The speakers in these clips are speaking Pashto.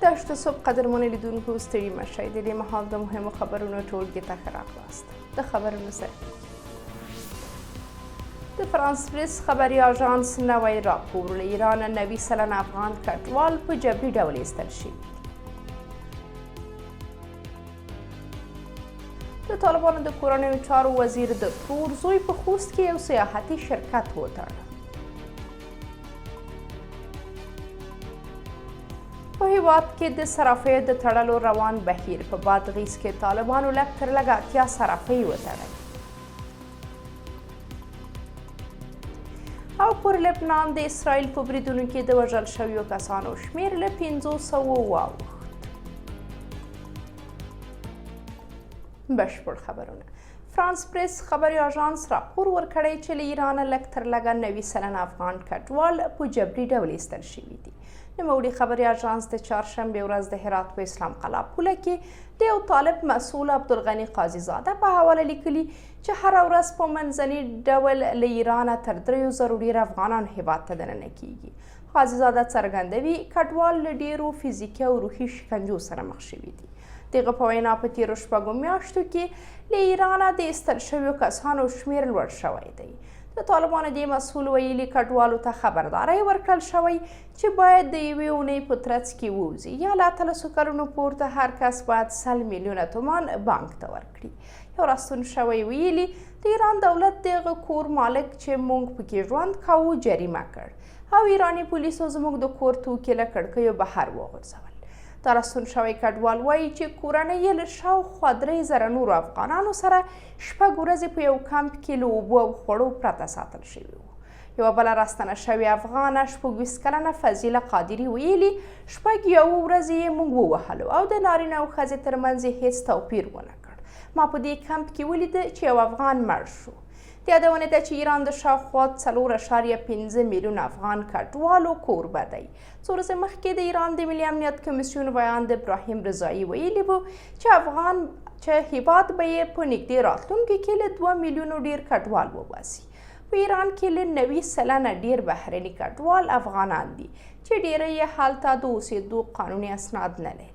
د هشت صبح قدرمنو لیدونکو ستړي مه شئ، د دې مهال د مهمو خبرونو ټولګې ته ښه راغلاست. د خبرونو سرټکی: د فرانس پریس خبري آژانس نوی راپور، له ایرانه 90% افغان کډوال په جبري ډول ایستل شوي. د طالبانو د کورنیو چارو وزیر د ترور زوی په خوست کې یو سیاحتي شرکت وتړه. په هیواد کې د صرافیو د تړلو روان بهیر، په بادغیس کې طالبانو لږ تر لږه 80 صرافۍ وتړلې. او پر لبنان د اسرائیل په بریدونو کې د وژل شویو کسانو شمېر له 500 واوښت. بشپړ خبرونه. فرانس پریس خبري آژانس راپور ورکړی چې له ایرانه لږ تر لږه 90% افغان کډوال په جبري ډول ایستل شوي دي. نوموړي خبري آژانس د چهارشنبې ورځ د هرات په اسلام قلا پوله کې د یو طالب مسؤل عبدالغني قاضي زاده په حواله لیکلي چې هره ورځ په منځني ډول له ایرانه تر 3000 ډېر افغانان هېواد ته دننه کیږي. قاضي زاده څرګندوي، کډوال له ډېرو فزیکي او روحي شکنجو سره مخ شوي دي. د هغه په وینا، په تېرو شپږو میاشتو کې له ایرانه د ایستل شویو کسانو شمېر لوړ شوی دی. د طالبانو دې مسؤل ویلي، کډوالو ته خبرداری ورکړل شوی چې باید د یوې اونۍ په ترڅ کې ووځي یا له 18 کلونو پورته هر کس باید 100 میلیونه تومان بانک ته ورکړي. یو راستون شوی ویلي، د ایران دولت د هغه کور مالک چې موږ پکې ژوند کاوه جریمه کړ او ایراني پولیسو زموږ د کور توکي له کړکیو بهر وغورځول. دا راستون شوی کډوال وایي چې کورنۍ یې له شاوخوا 3000 نورو افغانانو سره شپږ ورځې په یو کمپ کې له اوبو او خوړو پرته ساتل شوي وو. یوه بله راستنه شوې افغانه 26 کلنه فضیله قادري ویلي، شپږ یا اووه ورځې یې موږ ووهلو او د نارینه او ښځې ترمنځ یې هیڅ توپیر ونه کړ. ما په دې کمپ کې ولیده چې یو افغان مړ شو. د یادونې ده چې ایران د شاوخوا 4.5 میلیونه افغان کډوالو کوربه دی. څو ورځې مخکې د ایران د ملي امنیت کمیسیون ویاند ابراهیم رضایي ویلي وو چې افغان چې هیواد به یې په نږدې راتلونکي کې له 2 میلیونو ډیر کډوال وباسي. په ایران کې له 90% ډیر بهرني کډوال افغانان دي چې ډیری یې هلته د اوسېدو قانوني اسناد نه لري.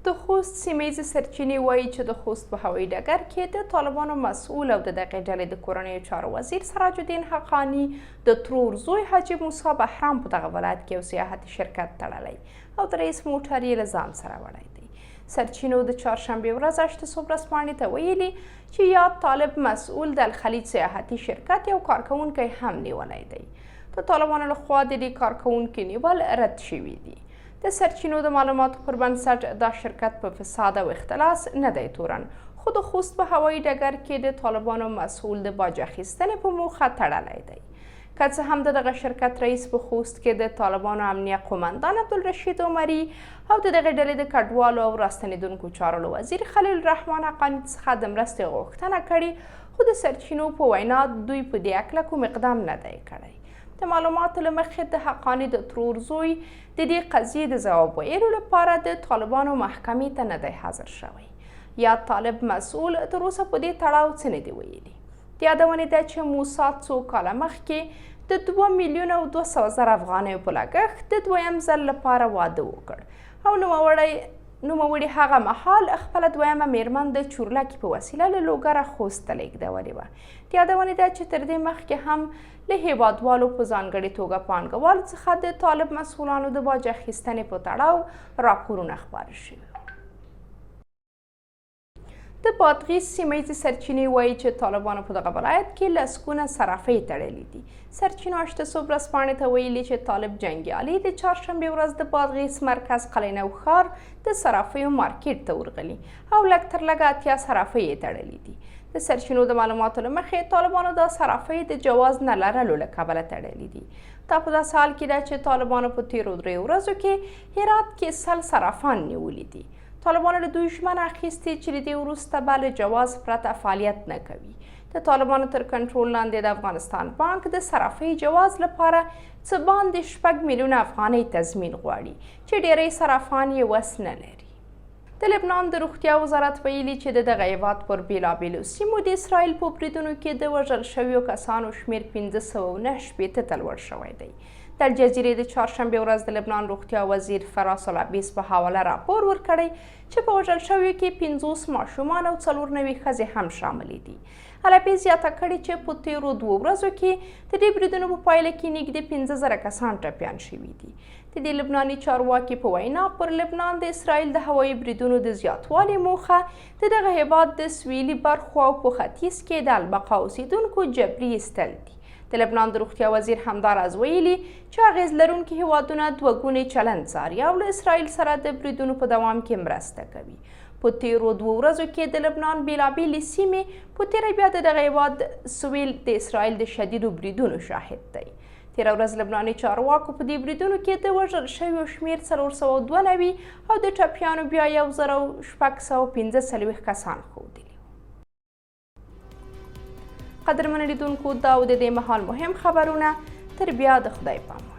د خوست سیمه ییزې سرچینې وایي چې د خوست په هوایي ډګر کې د طالبانو مسؤل او د دغې ډلې د کورنیو چارو وزیر سراج الدین حقاني د ترور زوی حاجي موسی بهرام په دغه ولایت کې یو سیاحتي شرکت تړلی او د رئیس موټر یې له ځان سره وړی دی. سرچینو د چهارشنبې ورځ هشت صبح ورځپاڼې ته ویلي چې یاد طالب مسؤل د الخلیج سیاحتي شرکت یو کارکوونکی هم نیولی دی. د طالبانو لخوا د دې کارکوونکي نیول رد شوي دي. د سرچینو د معلوماتو پر بنسټ دا شرکت په فساد او اختلاس نه دی تورن، خو د خوست په هوایي ډګر کې د طالبانو مسؤل د باج اخیستنې په موخه تړلی دی. که څه هم د دغه شرکت رئیس په خوست کې د طالبانو امنیه قومندان عبدالرشید عمري او د دغې ډلې د کډوالو او راستنېدونکو چارو له وزیر خلیل الرحمن حقاني څخه د مرستې غوښتنه کړې، خو د سرچینو په وینا دوی په دې هکله کوم اقدام نه دی کړی. د معلوماتو له مخې د حقاني د ترور زوی د دې قضیې د ځواب ویلو لپاره د طالبانو محکمې ته نه دی حاضر شوی. یاد طالب مسؤل تر اوسه په دې تړاو څه نه دي ویلي. د یادونې ده چې موسی څو کاله مخکې د 2,200,000 افغانیو په لګښت د دویم ځل لپاره واده وکړ او نوموړي هغه مهال خپله دویمه میرمن د چورلکې په وسیله له لوګره خوست ته لېږدولې وه. د یادونې ده چې تر دې مخکې هم له هېوادوالو په ځانګړې توګه پانګوالو څخه د طالب مسؤلانو د باج اخیستنې په تړاو راپورونه خپاره شوي. د بادغیس سیمه ییزې سرچینې وایي چې طالبانو په دغه ولایت کې لسګونه صرافۍ تړلې دي. سرچینو هشت صبح ورځپاڼې ته ویلي چې طالب جنګیالي د چهارشنبې ورځ د بادغیس مرکز قلعه ښار د صرافیو مارکیټ ته ورغلي او لږ تر لږه 80 صرافۍ یې تړلې دي. د سرچینو د معلوماتو له مخې طالبانو دا صرافۍ د جواز نه لرلو له کبله تړلې دي. دا په داسې حال کې ده چې طالبانو په تېرو دریو ورځو کې هرات کې 100 صرافان نیولي دي. طالبانو له دوی ژمنه اخیستې چې له دې وروسته به له جواز پرته فعالیت نه کوي. د طالبانو تر کنټرول لاندې د افغانستان بانک د صرافۍ جواز لپاره څه باندې 6 میلیونه افغانۍ تضمین غواړي چې ډېری صرافان یې وس نه لري. د لبنان د روغتیا وزارت ویلي چې د دغه هېواد پر بېلابېلو سیمو د اسرائیل په بریدونو کې د وژل شویو کسانو شمېر 569 ته لوړ شوی دی. د الجزیرې د چهارشنبې ورځ د لبنان روغتیا وزیر فراس العبیس په حواله راپور ورکړی چې په وژل شویو کې 50 ماشومان او 94 ښځې هم شاملې دي. العبیس زیاته کړې چې په تیرو دوو ورځو کې د دې بریدونو په پایله کې نږدې 5000 کسان ټپیان شوي دي. د دې لبناني چارواکي په وینا پر لبنان د اسرائیل د هوایي بریدونو د زیاتوالي موخه د دغه هېواد د سویلي برخو او په ختیځ کې د البقا اوسېدونکو جبري ایستل دي. د لبنان د روغتیا وزیر همداراز ویلي چې اغېز لرونکي هېوادونه دوه ګونی چلند څاري او له اسرائیل سره د بریدونو په دوام کې مرسته کوي. په تیرو دوو ورځو کې د لبنان بیلابیلې سیمې په تیره بیا د دغه هېواد سویل د اسرائیل د شدیدو بریدونو شاهد دی. تیره ورځ لبناني چارواکو په دې بریدونو کې د وژل شویو شمېر 492 او د ټپیانو بیا 1645 کسان ښودلي. قدرمن لیدونکو، دا او د دې مهال مهم خبرونه. تر بیا د خدای پامان.